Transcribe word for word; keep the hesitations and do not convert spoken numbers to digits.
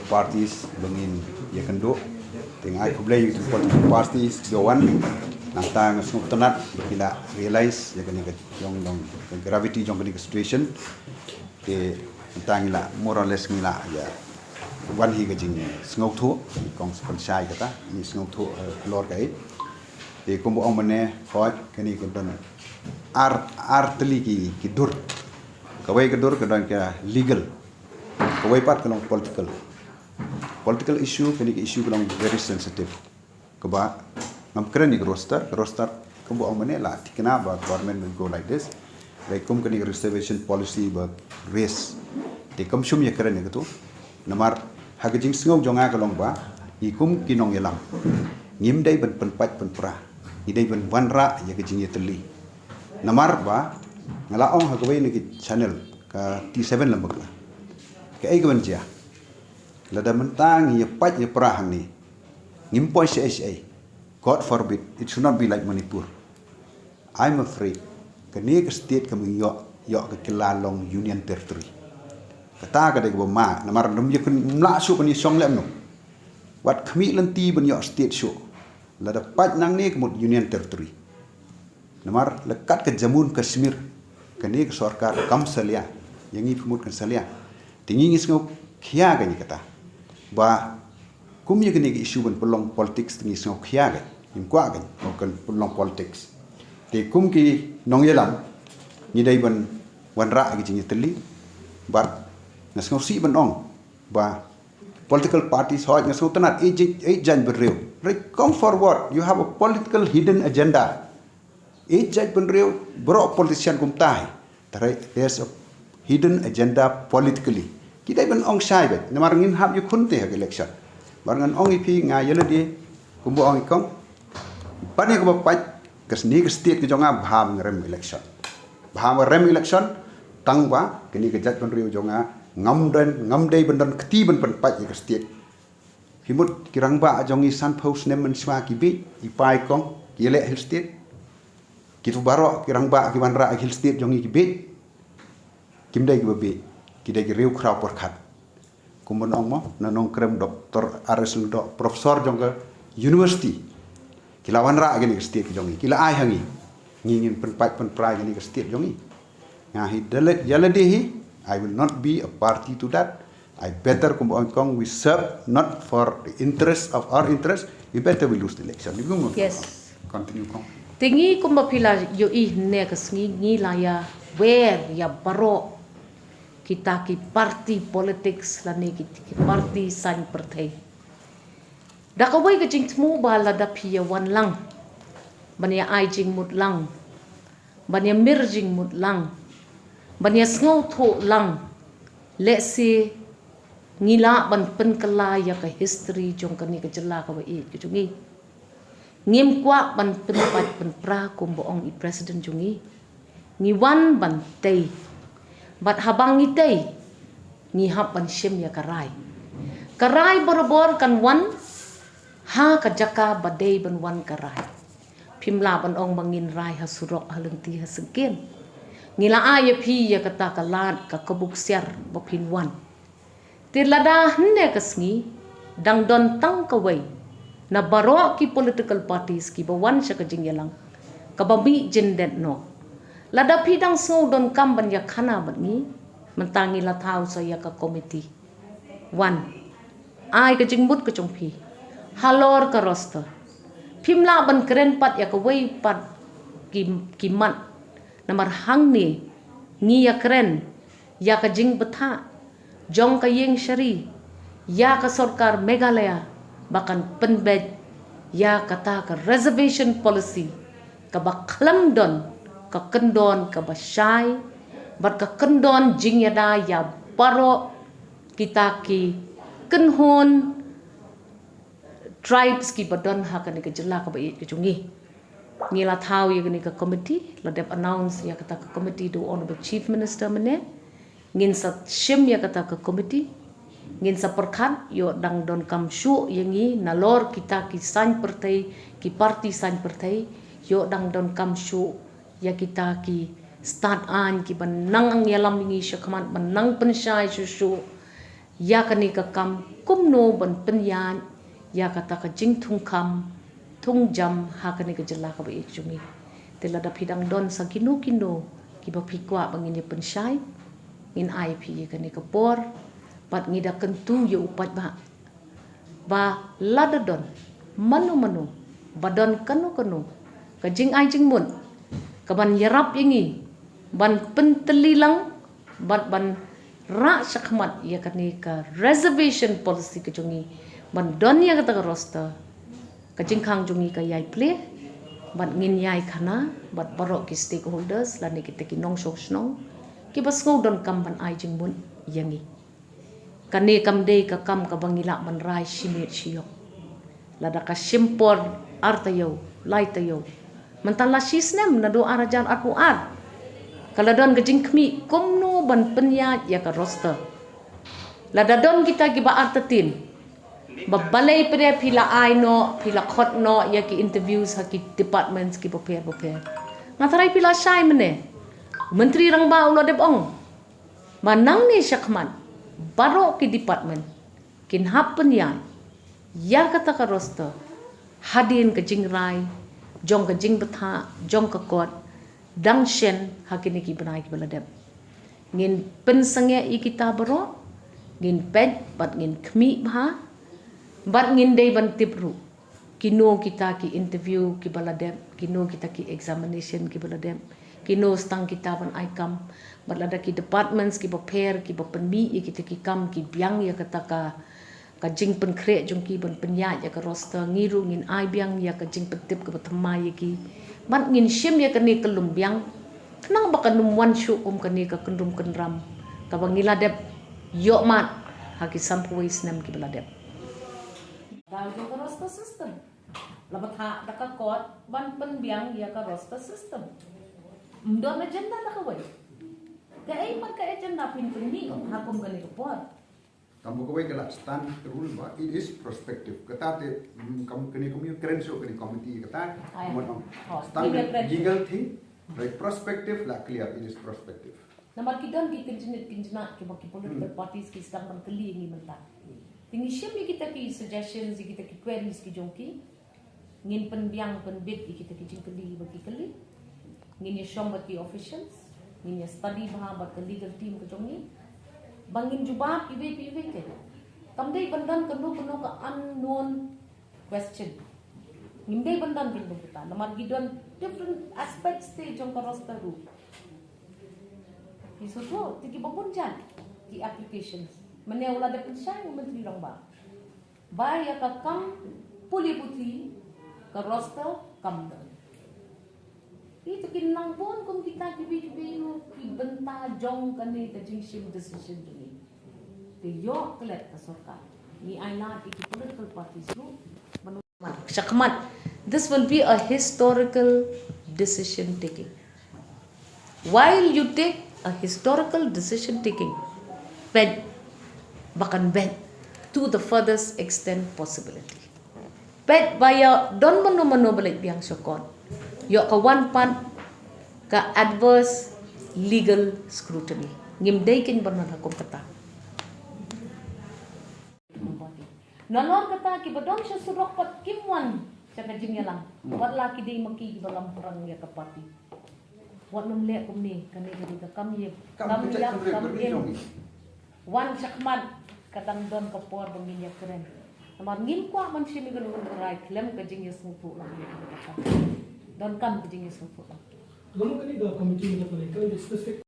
parties ba ngin ïakynduh. Te nga ai khublei ïa ki political parties ba wan. Nangta nga sngewtynnat ba ki la realize ïa kane ka jong dong ka gravity jong kane ka situation. Te nangta ngi la more or less ngi la ïa wan hi ka jingsngewthuh, kong sa pynshai kata, ngi sngewthuh halor kaei. Te kumba ong mynne, hooid kane ka don ar ar tylli ki ki dur. Kawei ka dur ka don ka legal. Kawei pat ka long political. Political issue, kane ka issue ka long very sensitive. Kaba ngam kren ïa ka roster, ka roster kumba ong mynne la thikna ba government will go like this. Hynrei kum kane ka reservation policy ba raise. Te kam shym ïakren ïa katu. Namar ha ka jingsngew jong nga ka long ba ngi kum ki nongïalam ngim dei ban pynpait pynpra. Ngi dei ban wanrah ïa ka jingïatylli. Namar ba nga la ong ha kawei na ki channel ka T seven la bakla. Kaei kaban jia? Lada mynta ngi ïapait ïapra hangne, ngim poi shaei shaei. God forbid, it should not be like Manipur. I'm afraid kane ka state kam ïoh ïoh ka kylla long union territory. Kata ka dei kaba ma namar ym ïakynduh shuh ban ïashong lem noh. Wat khmih lynti ban ïoh state shuh. Lada pait nangne ka mut union territory. Namar la kat ka Jammu Kashmir kane ka sorkar kam salia. Ïa ngi phi mut kan salia. Te ngi ngi sngewkhia ka ngi kata ba kum ïa kane ka issue ban pynlong politics te ngi sngewkhia ka. Ngim kwah ka ban pynlong politics. Te kum ki nongïalam ngi dei ban wanrah ka jingïatylli. Bad nga sngewsih ban ong ba political parties hooid nga sngewtynnat ïeit ïeit jaiñ bynriew. Hynrei come forward, you have a political hidden agenda. Ïeit jaiñ bynriew, baroh politician kumta hi. Hynrei there's a hidden agenda politically. Ki dei ban ong shai beit namar ngin hap ïakhun te ha ka election. Namar ngan ong ïa phi nga ïa lade kumba ong i kong. Ban ïa kaba pait ka sni ka state ka jong nga bha ban rem election. Bha ban rem election tang ba kane ka jait bynriew jong nga ngam don ngam dei ban don kti ban pynpait ïa ka state. Phi mut ki rangbah jong ngi sanphew snem mynshuwa ki bieit, i pa i kong ki leh hill state. Kitu baroh ki rangbah ki wanrah hill state jong ngi ki bieit. Kim dei kiba bieit, ki dei ki riew khraw pyrkhat. Kumba ong mo na Nongkrem Doctor R S Lyngdoh, professor jong ka university. Ki la wanrah kane ka state jong ngi, ki la ai ha ngi. Ngi ngin pynpait pynpra kane ka state jong ngi. Nga hi dalet ïa lade hi, I will not be a party to that. I better kumba ong kong we serve not for the interest of our interest. We better we lose the election. Yes. Continue kong. Te ngi kumba phi la ïohi ne ka sngi ngi la ïa wer ïa baroh kita ki party politics lane ki, ki party saiñ pyrthei. Da kawei ka jingthmu ba lada phi ïa wan lang ban ïa ai jingmut lang ban ïa mir jingmut lang ban ïa sngewthuh lang. Lehse ngi lah ban pynkylla ïa ka history jong kane ka jylla kaba ïeit ka jong ngi. Ngim kwah ban pynpait pynpra kumba ong i president jong ngi. Ngi wan ban tei. Bad haba ngi tei ngi hap ban shim ïa ka rai. Ka rai barabor kan wan ha ka jaka ba dei ban wan ka rai. Phim lah ban ong ba ngin rai ha surok ha lynti ha syngkien. Ngi la ai ïa phi ïa kata ka lad ka kabuk siar ba phin wan. Te lada hynne ka sngi dang don tang kawei na baroh ki political parties kiba wan sha ka jingïalang kaba mih jyndet noh. Lada phi dang sngew donkam ban ïakhana bad ngi mynta ngi la thaw sa ïa ka committee. Wan ai ka jingmut ka jong phi halor ka roster. Phim lah ban kren pat ïa kawei pat ki, ki mat namar hangne ngi ïa kren ïa ka jingbthah jong ka ïing shari ïa ka sorkar Meghalaya ba kan pynbeit ïa kata ka reservation policy kaba khlem don ka kyndon kaba shai bad ka kyndon jingïada ïa baroh kita ki kynhun tribes kiba don ha kane ka jylla kaba ïeit ka jong ngi. Ngi la thaw ïa kane ka committee, la dep announce ïa kata ka committee da u Honorable Chief Minister mynne. Ngin sa shim ïa kata ka committee. Ngin sa pyrkhat ïoh dang donkam shuh ïa ngi nalor kita ki saiñ pyrthei, ki party saiñ pyrthei ïoh dang donkam shuh ïa kita ki stad aiñ kiba nang ïalam ïa ngi shakhmat ban nang pynshai shuh shuh ïa kane ka kam kumno ban pynïaid ïa kata ka jingthungkam thungjam ha kane ka jylla kaba ïeit jong ngi. Te lada phi dang don sa kino kino kiba phi kwah ba ngin ïa pynshai, ngin ai phi ïa kane ka por, bad ngi da kyntu ïa u paidbah ba lada don mano mano ba don kano kano ka jingai jingmut kaban ïarap ïa ngi ban pyntylli lang bad ban rah shakhmat ïa kane ka reservation policy ka jong ngi ban don ïa kata ka roster, ka jingkhang jong ngi ka ïai plie bad ngin ïai khana bad baroh ki stakeholders lane kita ki nongshong shnong kiba sngew donkam ban ai jingmut ïa ngi. Kane kam dei ka kam kaba ngi lah ban rai shi miet shi ïoh. Lada ka shim por ar taïew, lai taïew, mynta la shi snem naduh ar hajar arphew ar, ka la don ka jingkhmih kumno ban pynïaid ïa ka roster. Lada don kita kiba artatien ba balei phi la ai noh, phi la khot noh ïa ki interviews ha ki departments kiba pher ba pher. Nga tharai phi la shai mynne, u Myntri Rangbah u la dep ong ba nangne shakhmat baroh ki department kin hap pynïaid ïa kata ka roster hadien ka jingrai jong ka jingbthah jong ka kot dang shen ha kine ki bnai kiba la dep. Ngin pynsangeh ïa kita baroh, ngin peit bad ngin khmih bha bad ngin dei ban tip ruh kino kita ki interview kiba la dep, kino kita ki examination kiba la dep, kino stang kita ban ai kam. Bad lada ki departments kiba pher kiba pynmih ïa kita ki kam ki biang ïa kata ka, ka jingpynkhreh jong ki ban pynïaid ïa ka roster, ngi ruh ngin ai biang ïa ka jingpyntip kaba thymmai ïa ki. Bad ngin shim ïa kane ka lum biang khnang ba kan ym wan shuh kum kane ka kynrum kynram kaba ngi la dep ïoh mad ha ki sanphew wei snem kiba la dep. Dei jong ka roster system. La bthah da ka kot ban pynbiang ïa ka roster system. Ym don agenda da kawei. Kaei pat ka agenda phin pynmih ha kum kane ka por? Kam ba kawei ka la stand ka rule ba it is prospective. Kata te, mm, kam kane kam ïa kren shuh kane committee kata. Ai. Mo ong. Oh, stand legal thing. Right, prospective la clear, it is prospective. Namar ki don ki kynjnit kynjnat kiba ki political parties ki sdang ban kylli ngi mynta. Te ngi shim ïa kita ki suggestions, ïa kita ki queries ki jong ki. Ngin pynbiang pynbit ïa kita ki jingkylli ba ki kylli. Ngin ïa shong bad ki officials, ngin ïa study bha bad ka legal team ka jong ngi ba ngin jubab iwei pa iwei. Kam dei ban don kano kano ka unknown question. Ngim dei ban don kano kano, namar ki don different aspects te jong ka roster ruh. Ki shu thoh te kiba bun jait ki applications. Mynne u la dep pynshai u Myntri Rangbah ba ïa ka kam pule puthi ka roster kam don. Ïa te kin nang bun kum kita kiwei kiwei ruh ki bynta jong kane ka jingshim decision jong ngi. Te ïoh klet ka sorkar. Ngi ai lad ïa ki political parties ruh ban shakhmat. This will be a historical decision taking. While you take a historical decision taking, peit ba kan beit to the furthest extent possibility. Peit ba ïa don mano mano ba leit biang sha kot, ïoh ka wan pat ka adverse legal scrutiny. Ngim dei kin ban wan ha kum kata. Nalor kata kiba don sha surok pat kim wan sha ka jingïalang. Wat la ki dei ma ki kiba lam pyrang ïa ka party. Wat nym leh kumne, kane ka dei ka kam ïa, kam ïa, kam im. Wan shakhmat ka dang don ka por ba ngin ïa kren. Namar ngim kwah ban shim ïa ka lum ka rai khlem ka jingïasngewthuh lang ïa ka. Donkam ka jingïasngewthuh lang. Lano kane ka committee ka specific